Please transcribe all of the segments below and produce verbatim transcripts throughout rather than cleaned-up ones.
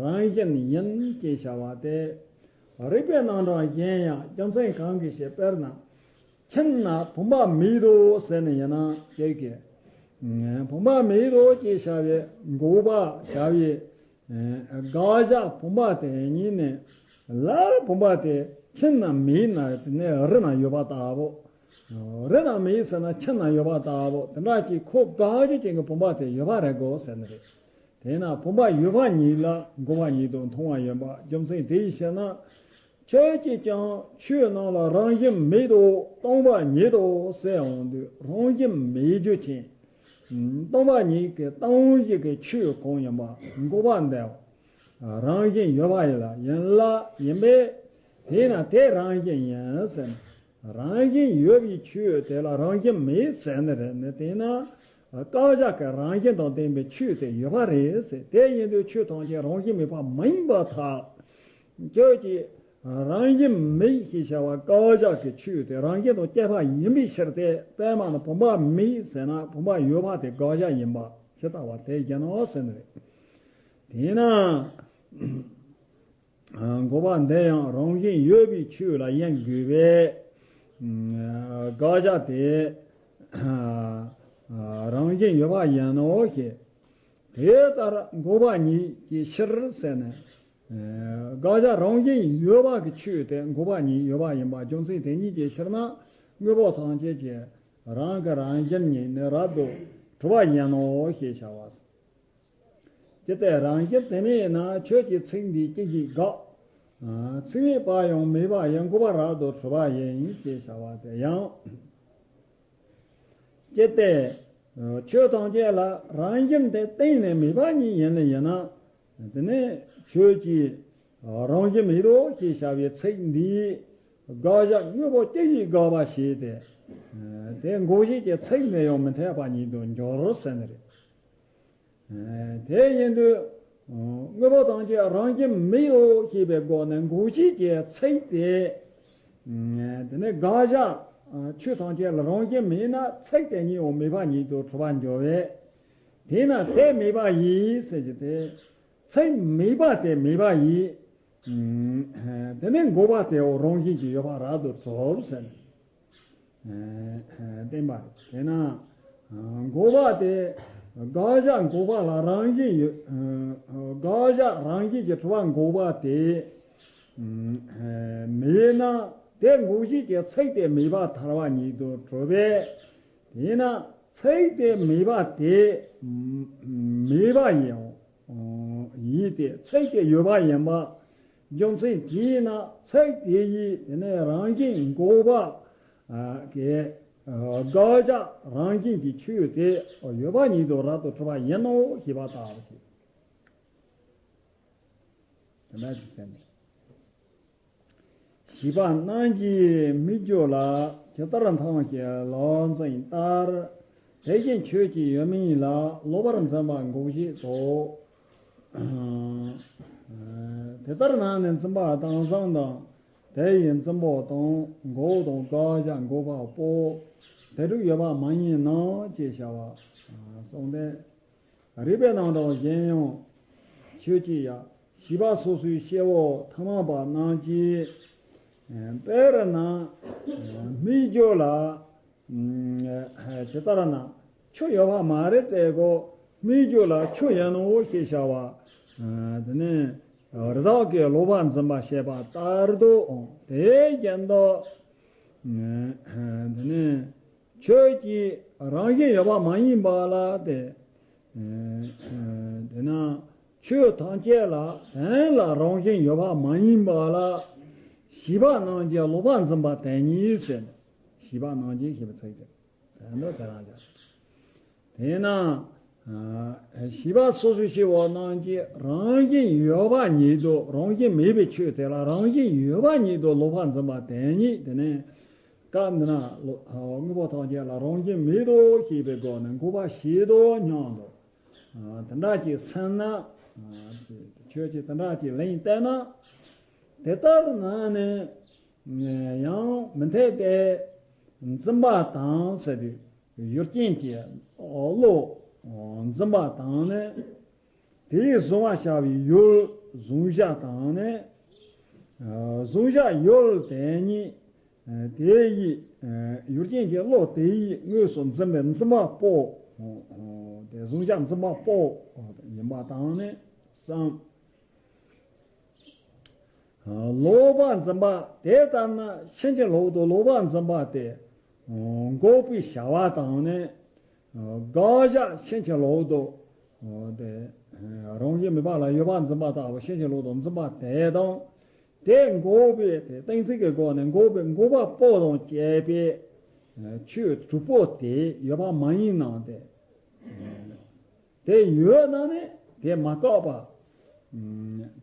རང་བཞིན་ཡིན་ཅེས་བྱ་བ་སྟེ། རིགས་པའི་རྣམ་གྲངས་གཞན་ཡང་རྒྱུ་མཚན་གང་གིས་ཞེས། དཔེར་ན། ཁྱིམ་ན་བུམ་པ་མེད་དོ་ཟེར་ནས་ཡིན་ན་ཁྱོད་ཀྱིས། བུམ་པ་མེད་དོ་ཅེས་བྱ་བའི་འགོག་པ་བྱ་བའི། དགག་བྱ་བུམ་པ་དེ་ཉིད་ནས་ལར་བུམ་པ་དེ་ཁྱིམ་ན་མེད་ན་དེ་ནས་རི་ན་ཡོད་པ་ལྟ་བུ། རི་ན་མེད་ཟེར་ན་ཁྱིམ་ན་ཡོད་པ་ལྟ་བུ། དེ་འདྲ་ཅིག་ཁོ་དགག་བྱ་ཅན་གྱི་བུམ་པ་དེ་ཡོད་པ་རེད་གོ་ཟེར་ནི་རེད། དེས་ན་བུམ་པ་ཡོད་པ་ཉིད་ལ་འགོག་པ་ཉིད་དུ་མཐོང་བ་ཡིན་པ་རྒྱུ་མཚན་དེ་ཡིས་ཞེ་ན། ཁྱོད་ཀྱིས་ཀྱང་ཆོས་རྣམས་ལ་རང་བཞིན་མེད་དོ་སྟོང་པ་ཉིད་དོ་ཟེར་འོང་དུས་རང་བཞིན་མེད་རྒྱུ་ཅན། སྟོང་པ་ཉིད་ཀྱི་སྟོང་གཞི་གི་ཆོས་གང་ཡིན་པ་འགོག་པ་འདིའོ། རང་བཞིན་ཡོད་པ་ཡིན་ལ་ཡིན་ལ་ཡིན་པས། དེས་ན་དེ་རང་བཞིན་ཡིན་ཟེར་ན། རང་བཞིན་ཡོད་པའི་ཆོས་དེ་ལ་རང་བཞིན་མེད་ཟེར་ནི་རེད་ནི། དེས་ན་བཀག་བྱ་གི་རང་བཞིན་དང་ལྡན་པའི་ཆོས་དེ་ཡོད་པ་རེད་ཟེར། དེ་ཡིན་དུས་ཆོས་ཐམས་ཅད་རང་བཞིན་མེད་པ་མ་ཡིན་པར་ཐལ། ཁྱོད་ཀྱིས་རང་བཞིན་མེད་ཞེས་བྱ་བ་བཀག་བྱ་གི་ཆོས་དེ་རང་བཞིན་དང་བཅས་པ་ཡིན་པའི་ཕྱིར་ཏེ། དཔེར་ན་བུམ་པ་མེད་ཟེར་ན་བུམ་པ་ཡོད་པ་དེ་དགག་བྱ་ཡིན་པ་ཇི་ལྟ་བ་དེ་བཞིན་ནོ་ཟེར་ནི་རེད། དེས་ན། འགོག་པ་འདི་ཡང་རང་བཞིན་ཡོད་པའི་ཆོས་ལ་ཡིན་དགོས་པས། དགག་བྱ་དེ་རང་བཞིན་ཡོད་པ་ཡིན་ནོ་ཞེས། དེ་ལྟར་འགོག་པ་ཉིད་ཀྱི་ཕྱིར་ཟེར་ནས། དགག་བྱ་རང་བཞིན་ཡོད་པ་གི་ཆོས་དེ་འགོག་པ་ཉིད་ཡོད་པ་ཡིན་པ་རྒྱུ་མཚན་དེ་ཉིད་ཀྱི་ཕྱིར་ན། དངོས་པོ་ཐམས་ཅད་ཀྱི་རང་གི་རང་བཞིན་ཉིད་ནི་རབ་ཏུ་གྲུབ་པ་ཡིན་ནོ་ཞེས་བྱ་བ། ཇི་ལྟར་རང་བཞིན་དེ་མེད་ན་ཁྱོད་ཀྱི་ཚིག་འདིས་ཅི་ཞིག་དགག །ཚིག་མེད་པ་ཡང་མེད་པ་ཡི་འགོག་པ་རབ་ཏུ་གྲུབ་པ་ཡིན་ཞེས་བྱ་བ་དེ་ཡང་། ཇི་ལྟར་ཆོས་ཐམས་ཅད་ལ་རང་བཞིན་དེ་གཏན་ནས་མེད་པ་ཉིད་ཡིན་ནི་ཡིན་ན། དེ་ནས་ཁྱོད་ཀྱིས་རང་བཞིན་མེད་དོ་ཞེས་བྱ་བའི་ཚིག་འདིས་དགག་བྱ་དངོས་པོ་ཅི་ཞིག་དགག་པ་ཞེས་ཏེ། དེ་འགོག་བྱེད་ཀྱི་ཚིག་འདི་ཡང་མི་འཐད་པ་ཉིད་དུ་འགྱུར་ཟེར་ནི་རེད། དེ་ཡིན་དུས། དངོས་པོ་ཐམས་ཅད་རང་བཞིན་མེད་དོ་ཞེས་པའི་སྒོ་ནས་འགོག་བྱེད་ཀྱི་ཚིག་དེ། དེ་ནས་དགག་བྱ། ཆོས་ཐམས་ཅད་ལ་རང་བཞིན་མེད་ན་ཚིག་དེ་ཉིད་ཡང་མེད་པ་ཉིད་དུ་གྲུབ་པར་འགྱུར་བས། དེས་ན་དེ་མེད་པ་ཡིས་ཟེར་གྱི་དེ། ཚིག་མེད་པ་དེ་མེད་པ་ཡིས། དེ་ནས་འགོག་པ་དེའོ་རང་བཞིན་གྱིས་ཡོད་པ་རབ་ཏུ་གྲུབ་ཟེར། བསྟན་པ་རེད། དེས་ན། འགོག་པ་དེ། དགག་བྱ་འགོག་པ་ལ་རང་བཞིན་ཡོད། དགག་བྱ་རང་བཞིན་གྱིས་གྲུབ་པ་འགོག་པ་དེ། མེད་ན་དེ་འགོག་བྱེད་ཀྱི་ཚིག་དེ་མེད་པར་ཐལ་བ་ཉིད་དུ་གྲུབ་པས། དེས་ན་ཚིག་དེ་མེད་པ་དེ། མེད་པ་ཡིན། ཡིན་ཏེ་ཚིག་དེ་ཡོད་པ་ཡིན་པ། རྒྱུ་མཚན་དེས་ན་ཚིག་དེ་ཡིས་དེ་ནས་རང་བཞིན་འགོག་པ། གི། དགག་བྱ་རང་བཞིན་གྱི་ཆོས་དེ་ཡོད་པ་ཉིད་དུ་རབ་ཏུ་གྲུབ་པ་ཡིན་ནོ་ཞེས་པ་ལྟ་བུ་ཞིག་དེ་ནས་ཅི་ཟེར་ནས། བྱིས་པ་རྣམས་ཀྱིས་སྨྲས་རྒྱུ་ལ། ཇི་ལྟར་མཐོང་ཞེས་ལབ་འཛིན་ལྟར། དེ་བཞིན་ཁྱོད་ཀྱིས་ཡོད་མིན་ལ། ལོག་པར་འཛིན་པ་འགོག་བྱེད་དོ། དེ་ལྟར་ན་ནི་འཛིན་པ་དང་བཟང་དང་། དེ་ཡི་འཛིན་པ་དང་འགོག་དང་དགག་བྱ་འགོག་པ་པོ། དེ་དྲུག་ཡོད་པ་མ་ཡིན་ནོ་ཅེས་བྱ་བ་གསུངས་ཏེ། རིགས་པའི་རྣམ་གྲངས་གཞན་ཡང་། ཁྱོད་ཀྱིས་ཡང་བྱིས་པ་སོ་སོའི་སྐྱེ་བོ་ཐ་མལ་པ་རྣམས་ཀྱིས། དཔེར་ན། སྨྲས་རྒྱུ་ལ། ཇི་ལྟར་ན། ཆུ་ཡོད་པ་མ་རེད་དེ་གོ། སྨྲས་རྒྱུ་ལ་ཆུ་ཡིན་ནོ་ཞེས་བྱ་བ། དེ་ནས་རི་དྭགས་ཀྱིས་ལོག་པར་འཛིན་པ་བྱེད་པ་ལྟར་དུ། དེ་བཞིན་དུ། དེ་ནས་ཁྱོད་ཀྱིས་རང་བཞིན་ཡོད་པ་མ་ཡིན་པ་ལ་དེ། དེས་ན་ཆོས་ཐམས་ཅད་ལ་དོན་ལ་རང་བཞིན་ཡོད་པ་མ་ཡིན་པ་ལ། བྱིས་པ་རྣམས་ཀྱིས་ལོག་པར་འཛིན་པ་དེ་ཉིད་ཟེར། བྱིས་པ་རྣམས་ཀྱིས་ཞེས་པའི་ཚིག་དེ། དོན་དུ་དེ་རང་བཞག་དེས་ན། བྱིས་པ་སོ་སོའི་སྐྱེ་བོ་རྣམས་ཀྱིས་རང་བཞིན་ཡོད་པ་ཉིད་དུ་རང་བཞིན་མེད་པའི་ཆོས་དེ་ལ་རང་བཞིན་ཡོད་པ་ཉིད་དུ་ལོག་པར་འཛིན་པ་དེ་ཉིད་དེ་ནི། སྐབས་འདི་ན་ལོ། དངོས་པོ་ཐམས་ཅད་ལ་རང་བཞིན་མེད་དོ་ཞེས་པའི་སྒོ་ནས་འགོག་པ་བྱེད་དོ་སྙམ་དུ། དེ་འདྲ་ཅིག་སེམས་ན། ཁྱོད་ཀྱིས་དེ་འདྲ་ཅིག་ལན་བཏབ་ན། དེ་ལྟར་ན་ནི། ཡང་མི་འཐད་དེ། འཛིན་པ་དང་ཟེར་དུས་ཡུལ་ཅན་གྱི་བློ། འཛིན་པ་དང་ནི། དེ་ཡིས་གཟུང་བར་བྱ་བའི་ཡུལ་གཟུང་བྱ་དང་ནི། གཟུང་བྱ་ཡུལ་དེ་ཉིད། དེ་ཡི་ཡུལ་ཅན་གྱི་བློ་དེ་ཡིས་དངོས་སུ་འཛིན་པའི་འཛིན་པ་པོ། དེ་གཟུང་བྱ་འཛིན་པ་པོ་ཡིན་པ་དང་ནི་གསུམ། ལོག་པར་འཛིན་པ་དེ་ལྟར་ན་ཕྱིན་ཅི་ལོག་ཏུ་ལོག་པར་འཛིན་པ་དེ། འགོག་པའི་བྱ་བ་དང་ནི། དགག་བྱ་ཕྱིན་ཅི་ལོག་ཏུ། དེ། རང་བཞིན་མེད་པ་ལ་ཡོད་པར་འཛིན་པ་ལྟ་བུ་ཕྱིན་ཅི་ལོག་ཏུ་འཛིན་པ་དེ་དང་། དེ་འགོག་པའི་དེ་གཏན་ཚིགས་ཀྱི་སྒོ་ནས་འགོག་པའི་འགོག་པ་པོ་དང་བཅས་པའི། ཆོས་དྲུག་པོ་དེ་ཡོད་པ་མ་ཡིན་ནོ་དེ། དེ་ཡོད་ན་ནི་དེ་མ་བཀག་པ།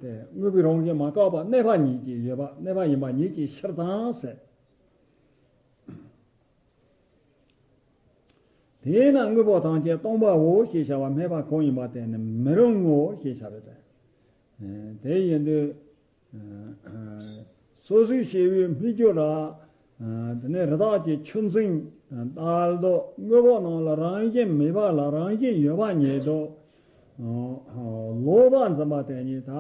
དེ་དངོས་པོའི་རང་བཞིན་མ་བཀག་པ་གནས་པ་ཉིད་ཀྱིས་ཡོད་པ་གནས་པ་ཡིན་པ་ཉིད་ཀྱི་ཕྱིར་དང་ཟེར། དེས་ན་དངོས་པོ་ཐམས་ཅད་སྟོང་པའོ་ཞེས་བྱ་བ་སྨྲས་པ་གང་ཡིན་པ་དེ་ནི་མི་རུང་ངོ་ཞེས་བྱ་བ་སྟེ། དེ་ཡིན་དུས། སོ་སོའི་སྐྱེ་བོའི་སྨིག་རྒྱུ་ར། དེ་ནས་རི་དྭགས་ཀྱི་ཆུ་འཛིན་ལྟར་དུ་དངོས་པོ་རྣམས་ལ་རང་བཞིན་མེད་པ་ལ་རང་བཞིན་ཡོད་པ་ཉིད་དུ། ལོག་པར་འཛིན་པ་དེ་ཉིད་ད་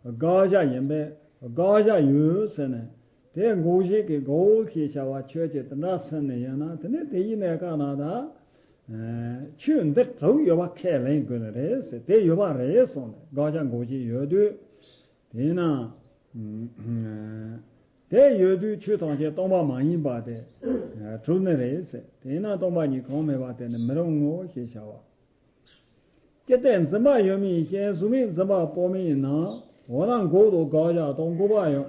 དགག་བྱ་ཡིན་པས་དགག་བྱ་ཡོད་ཟེར་ནས་དེ་འགོག་བྱེད་ཀྱི་དགག་ཞེས་བྱ་བ་ཆོས་ཀྱི་དེ་འདྲ་ཟེར་ནས་ཡོད་ན་དེ་ནས་དེ་ཡི་གནས་སྐབས་ན་ད། ཆོས་འདི་དྲུག་ཡོད་པ་ཁས་ལེན་དགོས་ནི་རེད་ཟེར་དེ་ཡོད་པ་རེད་གསུངས་ནས་དགག་བྱ་འགོག་བྱེད་ཡོད་དུས། དེས་ན། དེ་ཡོད་དུས་ཆོས་ཐམས་ཅད་སྟོང་པ་མ་ཡིན་པ་དེ་གྲུབ་ནི་རེད་ཟེར། དེས་ན་སྟོང་པ་ཉིད་གང་མེད་པ་དེ་ནི་མི་རུང་ངོ་ཞེས་བྱ་བ། ཅི་སྟེ་འཛིན་པ་ཡོད་མིན་ཞེན་གཟུགས་མེད་འཛིན་པ་པོ་མིན་ན། འོ་ན་འགོག་དང་དགག་བྱ་དང་འགོག་པ་ཡང་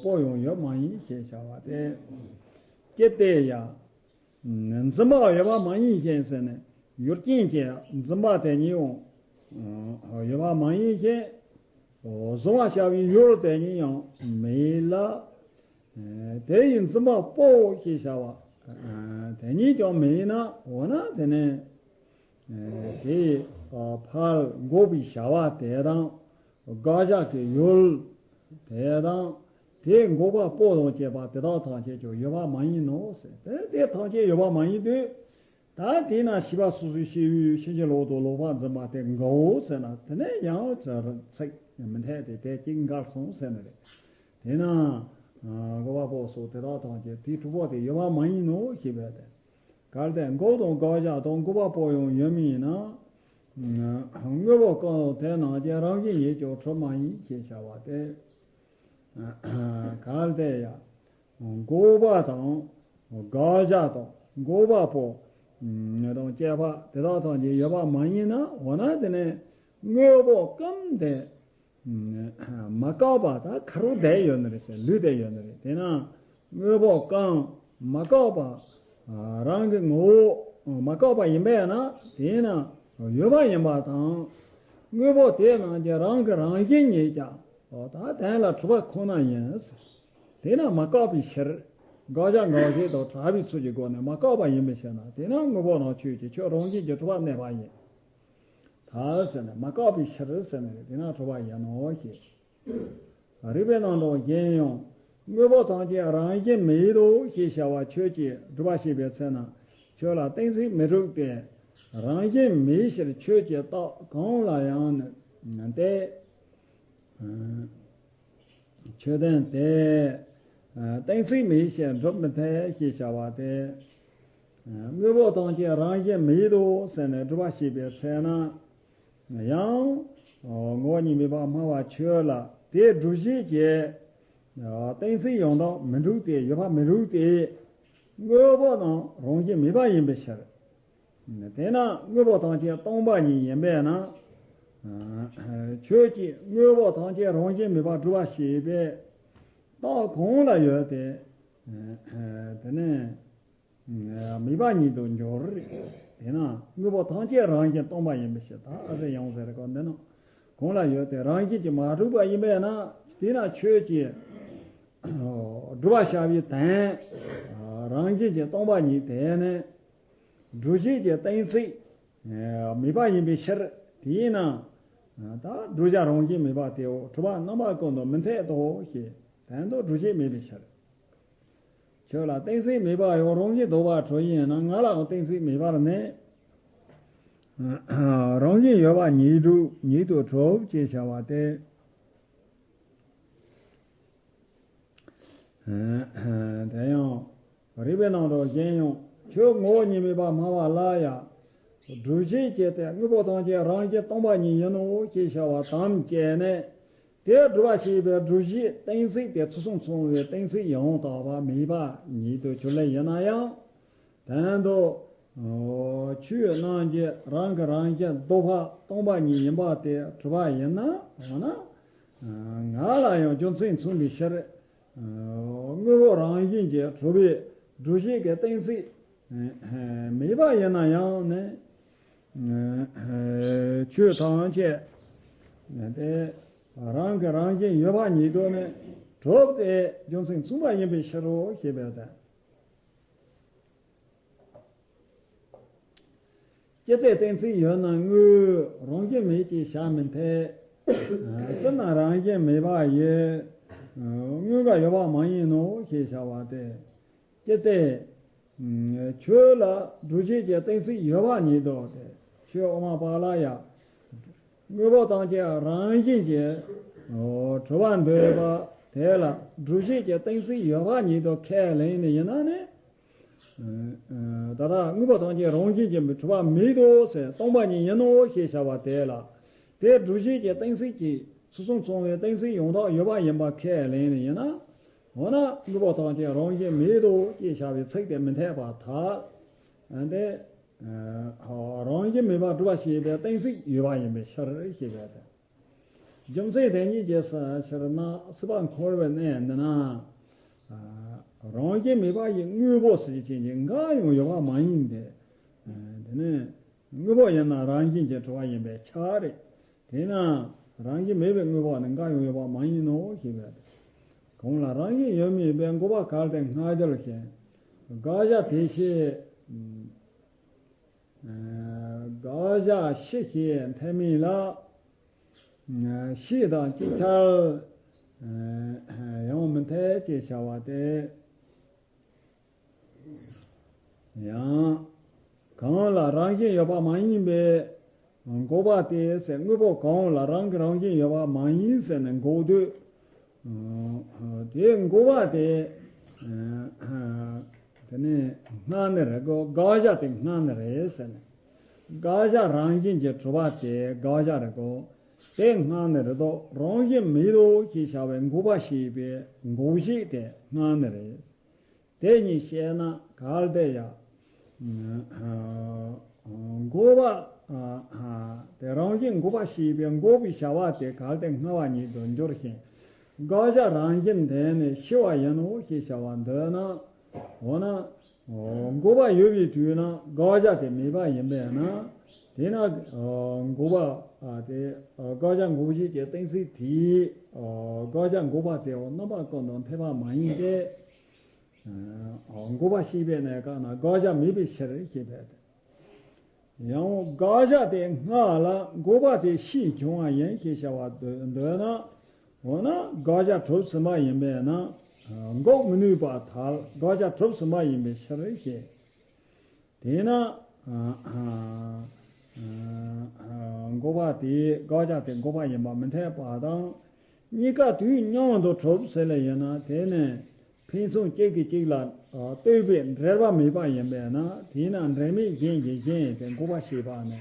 པོ་ཡང་ཡོད་མ་ཡིན་ཞེས་བྱ་བ་སྟེ། ཅི་སྟེ་ཡང་། འཛིན་པ་ཡོད་པ་མ་ཡིན་ཞེན་ཟེར་ནས་ཡུལ་ཅན་གྱི་འཛིན་པ་དེ་ཉིད་ཡང་ཡོད་པ་མ་ཡིན་ཞེན། གཟུང་བར་བྱ་བའི་ཡུལ་དེ་ཉིད་ཡང་མེད་ལ། དེ་ཡི་འཛིན་པ་པོ་ཞེས་བྱ་བ་དེ་ཉིད་ཀྱང་མེད་ན་འོ་ན་དེ་ནི་དེ་ཕར་འགོག་པའི་བྱ་བ་དེ་དང་། དགག་བྱ་གི་ཡུལ་དེ་དང་། དེ་འགོག་པ་པོ་དང་བཅས་པ་དེ་དག་ཐམས་ཅད་ཀྱང་ཡོད་པ་མ་ཡིན་ནོ་ཟེར། དེ་དེ་ཐམས་ཅད་ཡོད་པ་མ་ཡིན་དུས། ད་དེས་ན་ཤེས་པ་སོ་སོའི་སྐྱེ་བོས་ཕྱིན་ཅི་ལོག་ཏུ་ལོག་པར་འཛིན་པ་དེ་འགའོ་ཟེར་ན་དེ་ནས་ཡང་ཚིག་མི་འཐད་དེ་དེ་གཅིག་འགལ་སོང་ཟེར་ནི་རེད། དེས་ན་འགོག་པ་པོ་སོགས་དེ་དག་ཐམས་ཅད་དེ་དྲུག་པོ་དེ་ཡོད་པ་མ་ཡིན་ནོ་ཞེས་པས་ཏེ། གལ་ཏེ་འགོག་དང་དགག་བྱ་དང་འགོག་པ་པོ་ཡང་ཡོད་མིན་ན། དངོས་པོ་ཀུན་དེ་རྣམས་ཀྱི་རང་བཞིན་ཉིད་ཀྱང་གྲུབ་མ་ཡིན་ཞེས་བྱ་བ་སྟེ། གལ་ཏེ་ཡང་འགོག་པ་དང་དགག་བྱ་དང་འགོག་པ་པོ་དང་བཅས་པ་དེ་དག་ཐམས་ཅད་ཡོད་པ་མ་ཡིན་ན་འོ་ན་དེ་ནི་དངོས་པོ་ཀུན་དེ། མ་བཀག་པ་ད་ཁ་རུ་བསྡད་ཡོད་ནི་རེད་ཟེར་ལུས་བསྡད་ཡོད་ནི་རེད། དེས་ན་དངོས་པོ་ཀུན་མ་བཀག་པ། རང་གི་ངོ་བོ་མ་བཀག་པ་ཡིན་པས་ན་དེས་ན་ཡོད་པ་ཡིན་པ་དང་། དངོས་པོ་དེ་རྣམས་ཀྱི་རང་གི་རང་བཞིན་ཉིད་ཀྱང་ད་དོན་ལ་གྲུབ་པ་ཁོ་ན་ཡིན། དེས་ན་མ་བཀག་པའི་ཕྱིར། དགག་བྱ་འགའ་ཞིག་དང་བྲལ་བའི་ཚུལ་གྱི་སྒོ་ནས་མ་བཀག་པ་ཡིན་པའི་ཕྱིར་ན་དེས་ན་དངོས་པོ་རྣམས་ཆོས་ཀྱི་ཆོས་རང་བཞིན་གྱིས་གྲུབ་པར་གནས་པ་ཡིན། ད་ཟེར་ནས་མ་བཀག་པའི་ཕྱིར་ཟེར་ནས་དེ་ན་གྲུབ་པ་ཡིན་ནོ་ཞེས། རིགས་པའི་རྣམ་གྲངས་གཞན་ཡང་དངོས་པོ་ཐམས་ཅད་རང་བཞིན་མེད་དོ་ཞེས་བྱ་བ་ཁྱོད་ཀྱིས་སྒྲུབ་པ་བྱེད་པའི་ཚེ་ན་ཁྱོད་ལ་གཏན་ཚིགས་མི་འགྲུབ་སྟེ། རང་བཞིན་མེད་ཕྱིར་ཁྱོད་ཀྱི་རྟགས་གང་ལ་ཡང་ནི་སྟེ། ཆོས་དོན་དེ་གཏན་ཚིགས་མེད་ཕྱིར་སྒྲུབ་མི་འཐད་ཞེས་བྱ་བ་སྟེ། དངོས་པོ་ཐམས་ཅད་རང་བཞིན་མེད་དོ་ཟེར་ནས་སྒྲུབ་པ་བྱེད་པའི་ཚེ་ན། ཡང་ངོ་བོ་ཉིད་མེད་པར་སྨྲ་བ་ཁྱོད་ལ་དེ་སྒྲུབ་བྱེད་ཀྱི་གཏན་ཚིགས་ཡང་དག་མི་འགྲུབ་སྟེ་ཡོད་པ་མི་འགྲུབ་སྟེ། དངོས་པོ་རྣམས་རང་བཞིན་མེད་པ་ཡིན་པའི་ཕྱིར། དེས་ན་དངོས་པོ་ཐམས་ཅད་སྟོང་པ་ཉིད་ཡིན་པས་ན། ཁྱོད་ཀྱིས་དངོས་པོ་ཐམས་ཅད་རང་བཞིན་མེད་པར་སྒྲུབ་པ་བྱེད་པའི་རྟགས་གང་ལ་ཡོད་དེ། དེ་ནི་མེད་པ་ཉིད་དུ་འགྱུར། དེས་ན་དངོས་པོ་ཐམས་ཅད་རང་བཞིན་སྟོང་པ་ཡིན་པའི་ཕྱིར། ད་ཨ་ཟེར་ཡང་ཟེར་གོ་འདི་ནི་གང་ལ་ཡོད་དེ་རང་བཞིན་གྱིས་མ་གྲུབ་པ་ཡིན་པས་ན། དེས་ན་ཁྱོད་ཀྱིས་སྒྲུབ་པར་བྱ་བའི་དོན་རང་བཞིན་གྱིས་སྟོང་པ་ཉིད་དེ་ནི། སྒྲུབ་བྱེད་ཀྱི་གཏན་ཚིགས་མེད་པ་ཡིན་པའི་ཕྱིར། དེས་ན་ད་བསྒྲུབ་བྱ་རང་བཞིན་མེད་པ་དེའོ་གྲུབ་པ་རྣམ་པ་ཀུན་ཏུ་མི་འཐད་དོ་ཞེས་དོན་དུ་སྒྲུབ་བྱེད་མེད་པའི་ཕྱིར། ཁྱོད་ལ་གཏན་ཚིགས་མེད་པ་ཡང་རང་བཞིན་ལྡོག་པར་གྲུབ་ཡིན་ན་ང་ལའང་གཏན་ཚིགས་མེད་པར་གནས། རང་བཞིན་ཡོད་པ་ཉིད་དུ་ཉིད་དུ་གྲུབ་ཅེས་བྱ་བ་སྟེ། དེ་ཡང་རིགས་པའི་ནང་དུ་གཞན་ཡང་ཆོས་ངོ་བོ་ཉིད་མེད་པར་སྨྲ་བ་ལ་ཡང་སྒྲུབ་བྱེད་ཅེས་ཏེ་དངོས་པོ་ཐམས་ཅད་རང་བཞིན་སྟོང་པ་ཉིད་ཡིན་ནོ་ཞེས་བྱ་བ་དམ་བཅས་ནས། དེ་སྒྲུབ་པར་བྱེད་པའི་སྒྲུབ་བྱེད་གཏན་ཚིགས་དེ་ཚུལ་གསུམ་ཚང་བའི་གཏན་ཚིགས་ཡང་དག་པ་མེད་པ་ཉིད་དུ་གྱུར་ལེ་ཡིན་ན་ཡང་། དོན་དུ་ཆོས་རྣམས་ཀྱི་རང་གི་རང་བཞིན་ལྡོག་པ་སྟོང་པ་ཉིད་ཡིན་པ་དེ་གྲུབ་པ་ཡིན་ན། འོ་ན། ང་ལ་ཡང་རྒྱུ་མཚན་མཚུངས་པའི་ཕྱིར། དངོས་པོ་རང་བཞིན་གྱིས་གྲུབ་པའི་སྒྲུབ་བྱེད་ཀྱི་གཏན་ཚིགས་མེད་པ་ཡིན་ན་ཡང་ནི། ཆོས་ཐམས་ཅད་དེ་རང་གི་རང་བཞིན་ཡོད་པ་ཉིད་དུ་ནི་གྲུབ་སྟེ་རྒྱུ་མཚན་མཚུངས་པ་ཡིན་པའི་ཕྱིར་རོ་ཞེས་པས་དང་། ཅི་སྟེ་གཏན་ཚིགས་ཡོད་ན་དངོས་རང་བཞིན་མེད་ཅེས་བྱ་མི་འཐད། སེམས་ནི་རང་བཞིན་མེད་པ་ཡི། དངོས་འགལ་ཡོད་པ་མ་ཡིན་ནོ་ཞེས་བྱ་བ་སྟེ། ཅི་སྟེ། ཆོས་ལ་སྒྲུབ་བྱེད་ཀྱི་གཏན་ཚིགས་ཡོད་པ་ཉིད་དུ་སྟེ། ཆོས་དབུ་མ་པ་ལ་ཡང་། དངོས་པོ་ཐམས་ཅད་རང་བཞིན་གྱིས་གྲུབ་པར་འདོད་པ་དེ་ལ་སྒྲུབ་བྱེད་ཀྱི་གཏན་ཚིགས་ཡོད་པ་ཉིད་དུ་ཁས་ལེན་ནི་ཡིན་ན་ནི། ད་ལྟ་དངོས་པོ་ཐམས་ཅད་རང་བཞིན་གྱིས་གྲུབ་པ་མེད་དོ་ཟེར་སྟོང་པ་ཉིད་ཡིན་ནོ་ཞེས་བྱ་བ་དེ་ལ། དེ་སྒྲུབ་བྱེད་ཀྱི་གཏན་ཚིགས་ཀྱིས་ཚུལ་གསུམ་ཚང་བའི་གཏན་ཚིགས་ཡང་དག་ཡོད་པ་ཡིན་པ་ཁས་ལེན་ནི་ཡིན་ན། འོ་ན་དངོས་པོ་ཐམས་ཅད་རང་བཞིན་མེད་དོ་ཅེས་བྱ་བའི་ཚིག་དེ་མི་འཐད་པར་ཐལ། དེ། རང་བཞིན་མེད་པར་སྒྲུབ་པ་ཞེས་པའི་གཏན་ཚིགས་ཡོད་པ་ཡིན་པའི་ཕྱིར་ཞེས་པས་དང་། རྒྱུ་མཚན་དེ་ཉིད་ཀྱི་ཕྱིར་ན་སྲིད་པ་འཁོར་བའི་གནས་འདི་ན། རང་བཞིན་མེད་པ་ཡི་དངོས་པོ་ཟེར་ཅན་གྱི་འགའ་ཡང་ཡོད་པ་མ་ཡིན་ཏེ། དེ་ནི་དངོས་པོ་ཡིན་ན་རང་བཞིན་གྱིས་གྲུབ་པ་ཡིན་པས་ཁྱབ་རེད། དེས་ན་རང་བཞིན་མེད་པའི་དངོས་པོ་ནི་འགའ་ཡང་ཡོད་པ་མ་ཡིན་ནོ་ཞེས་པས། གང་ལ་རང་བཞིན་ཡོད་མིན་པའི་འགོག་པ་གལ་ཏེ་སྔ་འགྱུར་ཞིང་། དགག་བྱ་དེ་ཤེས། དགག་བྱ་ཤེས་ཞེས་འཐད་མིན་ལ། ཤེས་དང་ཅིག་ཅར་ཡང་མི་འཐད་ཅེས་བྱ་བ་སྟེ། ཡང་། གང་ལ་རང་བཞིན་ཡོད་པ་མ་ཡིན་པས་འགོག་པ་སྟེ་ཟེར། དངོས་པོ་གང་ལ་རང་གི་རང་བཞིན་ཡོད་པ་མ་ཡིན་ཟེར་ནས་འགོག་དུས། དེ་འགོག་པ་དེ། དེ་ནི་སྔགས་ནི་རེད་གོ། དགག་བྱ་དེ་སྔགས་ནི་རེད་ཟེར་ནས། དགག་བྱ་རང་བཞིན་གྱིས་གྲུབ་པ་དེ་དགག་བྱ་རེད་གོ། དེ་སྔགས་ནི་རེད་དོ། རང་བཞིན་མེད་དོ་ཞེས་བྱ་བའི་འགོག་པ་ཞེས་པའི་འགོག་བྱེད་དེ་སྔགས་ནི་རེད། དེ་ཉིད་བཤད་ན་གལ་ཏེ་ཡང་། འགོག་པ། དེ་རང་བཞིན་འགོག་པ་ཞེས་པའི་འགོག་པའི་བྱ་བ་དེ་གལ་ཏེ་སྔ་བ་ཉིད་དུ་འགྱུར་ཞིང་། དགག་བྱ་རང་བཞིན་ལྡན་ནས་ཤི་བ་ཡིན་ནོ་ཞེས་བྱ་བ་འདོད་ན། འོ་ན། འགོག་པ་ཡོད་པའི་དུས་ན་དགག་བྱ་དེ་མེད་པ་ཡིན་པས་ན། དེས་ན། འགོག་པ། དེ། དགག་བྱ་འགོག་བྱེད་ཀྱི་གཏན་ཚིགས་དེས། དགག་བྱ་འགོག་པ་དེའོ་རྣམ་པ་ཀུན་ཏུ་འཐད་པ་མ་ཡིན་ཏེ། འགོག་པ་ཞེས་པའི་གནས་སྐབས་ན་དགག་བྱ་མེད་པའི་ཕྱིར་ཞེས་པས། ཡང་དགག་བྱ་དེ་སྔ་ལ་འགོག་པ་དེ་ཕྱིས་བྱུང་བ་ཡིན་ཞེས་བྱ་བ་འདོད་ན། འོ་ན་དགག་བྱ་གྲུབ་ཟིན་པ་ཡིན་པས་ན། འགོག་མི་ནུས་པར་ཐལ། དགག་བྱ་གྲུབ་ཟིན་པ་ཡིན་པའི་ཕྱིར་ཞེས། དེས་ན། འགོག་པ་དེས་དགག་བྱ་དེ་འགོག་པ་ཡིན་པ་མི་འཐད་པ་དང་། གཉིས་ཀ་དུས་མཉམ་དུ་གྲུབ་ཟེར་ལེ་ཡིན་ན་དེ་ནི་ཕན་ཚུན་གཅིག་གིས་གཅིག་ལ་ལྟོས་པའི་འབྲེལ་བ་མེད་པ་ཡིན་པས་ན། དེས་ན་འབྲེལ་མེད་གཞན་གྱིས་གཞན་དེ་འགོག་པ་ཞེས་པ་ནི་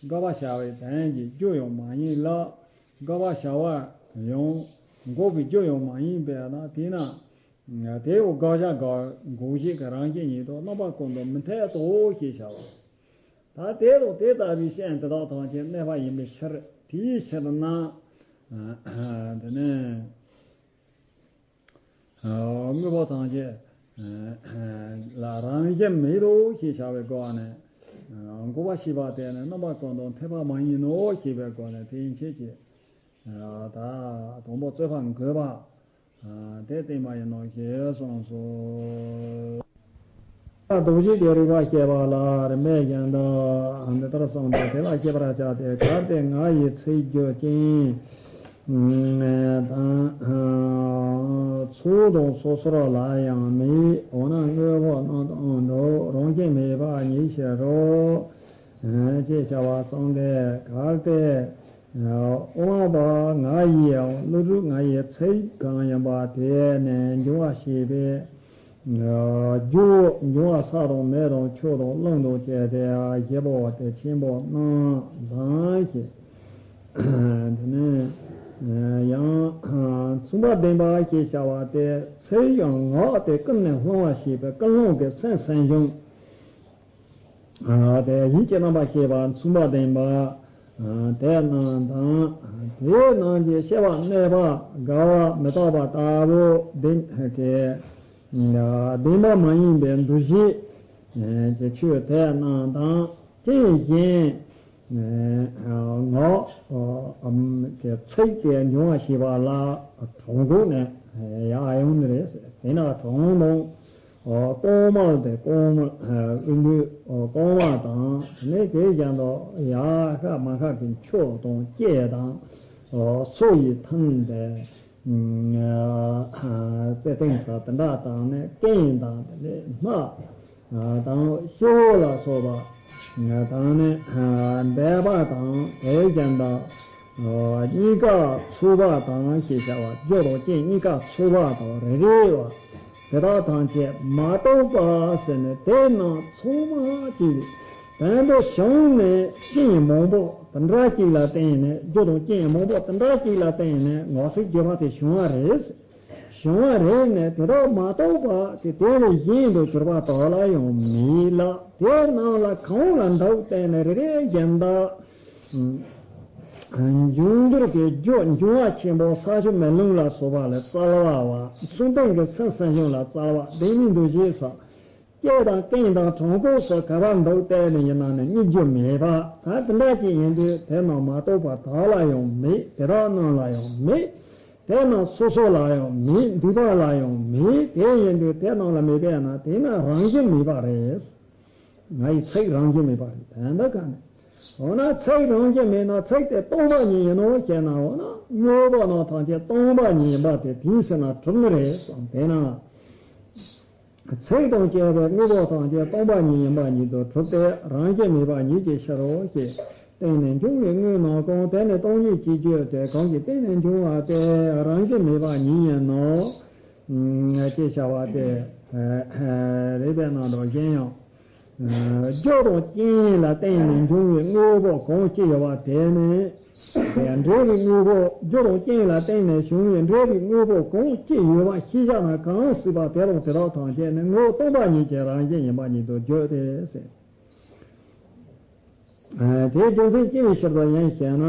དགག་པ་བྱ་བའི་དོན་གྱི་རྒྱུ་ཡང་མ་ཡིན་ལ། དགག་པ་བྱ་བ་ཡང་འགོག་པའི་རྒྱུ་ཡང་མ་ཡིན་པས་ན། དེས་ན། དེའོ་དགག་བྱ་འགོག་བྱེད་ཀྱི་རང་བཞིན་ཉིད་དུ་རྣམ་པ་ཀུན་ཏུ་མི་འཐད་དོ་ཞེས་བྱ་བ། ད་དེ་རུ་དེ་ལྟ་བུའི་ཤན་དེ་དག་ཐམས་ཅད་གནས་པ་ཡིན་པའི་ཕྱིར། དེའི་ཕྱིར་ན། དེ་ནས། དངོས་པོ་ཐམས་ཅད་ལ་རང་བཞིན་མེད་དོ་ཞེས་བྱ་བའི་སྒོ་ནས། འགོག་པ་ཞེས་པ་དེ་ནི་རྣམ་པ་ཀུན་ཏུ་འཐད་པ་མ་ཡིན་ནོ་ཞེས་པའི་སྒོ་ནས་དེའི་ཕྱིར་གྱི། ད་དང་པོ་རྩོད་པ་འགོད་པ། དེ་བསྟན་པ་ཡིན་ནོ་ཞེས་གསུངས་སོ། རྡོ་རྗེ་གི་རིགས་པ་བཤད་པ་ལ་རིམ་པས་བཞིན་དུ་འདི་ལྟར་གསུངས་ཏེ། དེ་ལ་དཔྱད་པར་བྱ་སྟེ། གལ་ཏེ་ང་ཡི་ཚིག་རྒྱུད་ཅན་དང་། ཚུལ་དང་སོ་སོར་ལ་ཡང་མེད། འོ་ན་དངོས་པོ་རྣམ་དག་འགྲོ། རང་བཞིན་མེད་པ་ཉིད་ཕྱིར་རོ། ཅེས་བྱ་བ་གསུངས་ཏེ། གལ་ཏེ་དབང་པོ་ང་ཡིའམ་ཀླུ་སྒྲུབ་ང་ཡི་ཚིག་གང་ཡིན་པ་དེ་ནས་འབྱུང་བ་ཞེས་པའི་རྒྱུ་འབྱུང་བ་ས་དང་མེ་དང་ཆུ་དང་རླུང་དང་བཅས་ཏེ་བཞི་པོ་དེ་ཆེན་པོ་རྣམས་དང་ཞེས། དེ་ནས་ཡང་མཚུངས་པ་ལྡན་པ་ཞེས་བྱ་བ་དེ་ཚིག་ཡང་ངག་དེ་ཀུན་ནས་སློང་བ་ཞེས་པའི་ཀུན་སློང་གི་སེམས་སེམས་བྱུང་། དེ་ཡིད་ཀྱི་རྣམ་པར་ཤེས་པ་མཚུངས་པ་ལྡན་པ། དེ་རྣམས་དང་། དེ་རྣམས་ཀྱི་སྐྱེ་བ་གནས་པ་དགའ་བ་མི་རྟག་པ་ལྟ་བུ་ལྡན་གྱི། ལྡན་པ་མ་ཡིན་པའི་འདུ་ཤེས་ཀྱི་ཆོས་དེ་རྣམས་དང་རྐྱེན་གཞན་ངག་གི་ཚིག་དེ་འབྱུང་བ་ཞེས་པ་ལ་གྲངས་འགོག་ནས་ཡར་ཡོང་ནི་རེད། དེས་ན་གྲངས་དང་། ཨོ། རྐང་མ་དེ་རྐང་མ། ཨ། དབུས་མཐུད། ཨོ། རྐང་མ་དང་། དེ་ནས་དེ་བཞིན་དུ་ཡར་ཤ་མར་ཤ་གི་མཆུ་དང་ལྕེ་དང་། ཨོ། སོ་ཡི་ཐུན་དེ། ཨ། རྩེ་གདན་ས་དེ་འདྲ་དང་ནས་རྐན་དང་དེ་ནས་སྣ། ཨ། དང་སྤྱི་བོ་ལ་སོགས་པ། དང་ནས། ཨ། སྦལ་པ་དང་དེ་བཞིན་དུ། ཨ། གཉིས་ཀ་ཚུགས་པ་དང་ཞེས་བྱ་བ། རྒྱུ་དང་རྐྱེན་གཉིས་ཀ་ཚུགས་པ་དང་རེ་རེ་བ། དེ་དག་ཐམས་ཅད་མ་གཏོགས་པ་ཟེར་ནས་དེ་རྣམས་ཚང་མ་གཅིག་དོན་དུ་བྱུང་ནས་རྐྱེན་མང་པོ་དེ་འདྲ་གཅིག་ལ་བརྟེན་ནས། རྒྱུ་དང་རྐྱེན་མང་པོ་དེ་འདྲ་གཅིག་ལ་བརྟེན་ནས་ངག་ཚིག་བརྗོད་པ་དེ་བྱུང་བ་རེད། བྱུང་བ་རེད་ནས་དེ་དག་མ་གཏོགས་པ་དེ་དེ་ལས་གཞན་དུ་གྱུར་པ་དག་ལ་ཡང་མེད་ལ། དེ་རྣམས་ལ་གང་ལ་འདུག་བལྟས་ནས་རེ་རེ་བཞིན་དུ། འབྱུང་འགྱུར་གྱི་རྒྱུ་འབྱུང་བ་ཆེན་པོ་ས་ཆུ་མེ་རླུང་ལ་སོགས་པ་ལ་བཙལ་བ་བ། མཚུངས་ལྡན་གྱི་སེམས་སེམས་བྱུང་ལ་བཙལ་བ། ལྡན་མིན་འདུ་བྱེད་ས། སྐྱེ་དང་རྐྱེན་དང་གྲངས་འགོག་སོགས་ག་བར་འདུག་བལྟས་ནས་ཡིན་ན་ནི་རྙེད་རྒྱུ་མེད་པ། ད་དེ་འདྲ་ཅིག་ཡིན་དུས་དེ་རྣམས་མ་གཏོགས་པ་བདག་ལ་ཡང་མེད། དེ་དག་རྣམས་ལ་ཡང་མེད། དེ་རྣམས་སོ་སོ་ལ་ཡང་མེད། འདུས་པ་ལ་ཡང་མེད། དེ་ཡིན་དུས་དེ་རྣམས་ལ་མེད་པས་ན་དེ་ནི་རང་བཞིན་མེད་པ་རེད། ང་ཡི་ཚིག་རང་བཞིན་མེད་པ་རེད། ད་ལྟ་ག་ནས། འོ་ན་ཚིག་རང་བཞིན་མེད་ན་ཚིག་དེ་སྟོང་པ་ཉིད་ཡིན་ནོ་ཞེ་ན། འོ་ན་དངོས་པོ་རྣམས་ཐམས་ཅད་སྟོང་པ་ཉིད་ཡིན་པ་དེ་དེའི་ཕྱིར་ན་གྲུབ་ནི་རེད་གསུངས། དེས་ན། ཚིག་དང་བཅས་པའི་དངོས་པོ་ཐམས་ཅད་སྟོང་པ་ཉིད་ཡིན་པ་ཉིད་དུ་གྲུབ་སྟེ། རང་བཞིན་མེད་པ་ཉིད་ཀྱི་ཕྱིར་རོ་ཞེས། བརྟེན་ནས་འབྱུང་བའི་དངོས་རྣམས་ཀུན། དེ་ནི་སྟོང་ཉིད་ཅེས་བརྗོད་དེ། གང་གིས་བརྟེན་ནས་འབྱུང་བ་དེ་རང་བཞིན་མེད་པ་ཉིད་ཡིན་ནོ། ཅེས་བྱ་བ་དེ། རེད་པས་ན་འགྲོ་གཞན་ཡང་། རྒྱུ་དང་རྐྱེན་ལ་བརྟེན་ནས་འབྱུང་བའི་དངོས་པོ་གང་སྐྱེ་ཡོད་པ་དེ་ནི། འབྲས་བུའི་དངོས་པོ་རྒྱུ་དང་རྐྱེན་ལ་བརྟེན་ནས་བྱུང་བའི་འབྲས་བུའི་དངོས་པོ་གང་སྐྱེ་ཡོད་པ་ཤེས་བྱ་ན་གང་སྲིད་པ་དེ་དང་དེ་དག་ཐམས་ཅད་ནི་དངོས་པོ་སྟོང་པ་ཉིད་ཀྱི་རང་བཞིན་ཡིན་པ་ཉིད་དུ་བརྗོད་དེ་ཟེར། དེའི་རྒྱུ་མཚན་ཅི་ཡི་ཕྱིར་དུ་ཡིན་ཞེ་ན།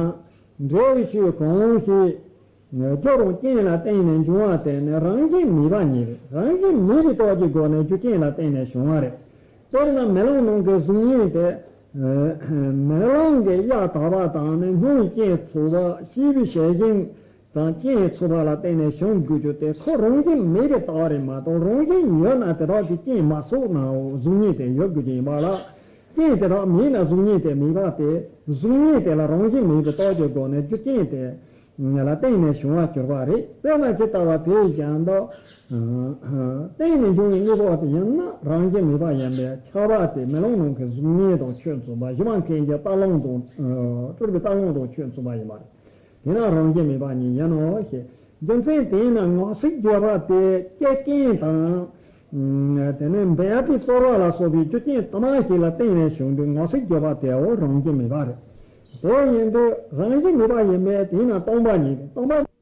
འབྲས་བུའི་ཆོས་གང་ཞིག་རྒྱུ་དང་རྐྱེན་ལ་བརྟེན་ནས་འབྱུང་བ་དེ་ནི་རང་བཞིན་མེད་པ་ཉིད་རེད། རང་བཞིན་མེད་པའི་སྟོབས་ཀྱི་སྒོ་ནས་རྒྱུ་རྐྱེན་ལ་བརྟེན་ནས་བྱུང་བ་རེད། དཔེར་ན་མེ་ལོང་ནང་གི་གཟུགས་བརྙན་དེ། མེ་ལོང་གི་གཡའ་དག་པ་དང་ནི་སྔོན་སྐྱེས་ཚོགས་པ་སྐྱེས་བུ་ཞལ་བཞིན་དང་རྐྱེན་ཚོགས་པ་ལ་བརྟེན་ནས་བྱུང་དགོས་རྒྱུ་དེ་ཁོ་རང་བཞིན་མེད་པའི་རྟགས་རེད་མ་གཏོགས། རང་བཞིན་ཡོད་ན་དེ་དག་གི་རྐྱེན་མ་ཚོགས་ནའང་གཟུགས་བརྙན་དེ་ཡོད་དགོས་ཀྱི་ཡིན་པ་ལ། རྐྱེན་དེ་དག་མེད་ན་གཟུགས་བརྙན་དེ་མེད་པ་སྟེ། གཟུགས་བརྙན་དེ་ལ་རང་བཞིན་མེད་པའི་རྟགས་ཀྱི་སྒོ་ནས་རྒྱུ་རྐྱེན་དེ་ལ་བརྟེན་ནས་བྱུང་བར་གྱུར་པ་རེད། དཔེར་ན་ཇི་ལྟ་བ་དེ་བཞིན་དུ། བརྟེན་ནས་འབྱུང་བའི་དངོས་པོ་དེ་ཡིན་ན་རང་བཞིན་མེད་པ་ཡིན་པས་ཁྱབ་པ་དེ་མེ་ལོང་ནང་གི་གཟུགས་བརྙན་དང་ཆོས་མཚུངས་པ། སྒྱུ་མ་མཁན་གྱི་རྟ་གླང་དང་སྤྲུལ་པའི་རྟ་གླང་དང་ཆོས་མཚུངས་པ་ཡིན་པ་རེད། དེས་ན་རང་བཞིན་མེད་པ་ཉིད་ཡིན་ནོ་ཞེས། རྒྱུ་མཚན་དེས་ན་ངག་ཚིག་བརྗོད་པ་དེ་སྐྱེ་རྐྱེན་དང་། དེ་ནས་འབད་པའི་རྩོལ་བ་ལ་སོགས་པའི་རྒྱུ་རྐྱེན་དུ་མ་ཞིག་ལ་བརྟེན་ནས་བྱུང་དུས་ངག་ཚིག་བརྗོད་པ་དེའོ་རང་བཞིན་མེད་པ་རེད། དེ་ཡིན་དུས་རང་བཞིན་མེད་པ་ཡིན་པས་དེས་ན་སྟོང་པ་ཉིད་སྟོང་པ།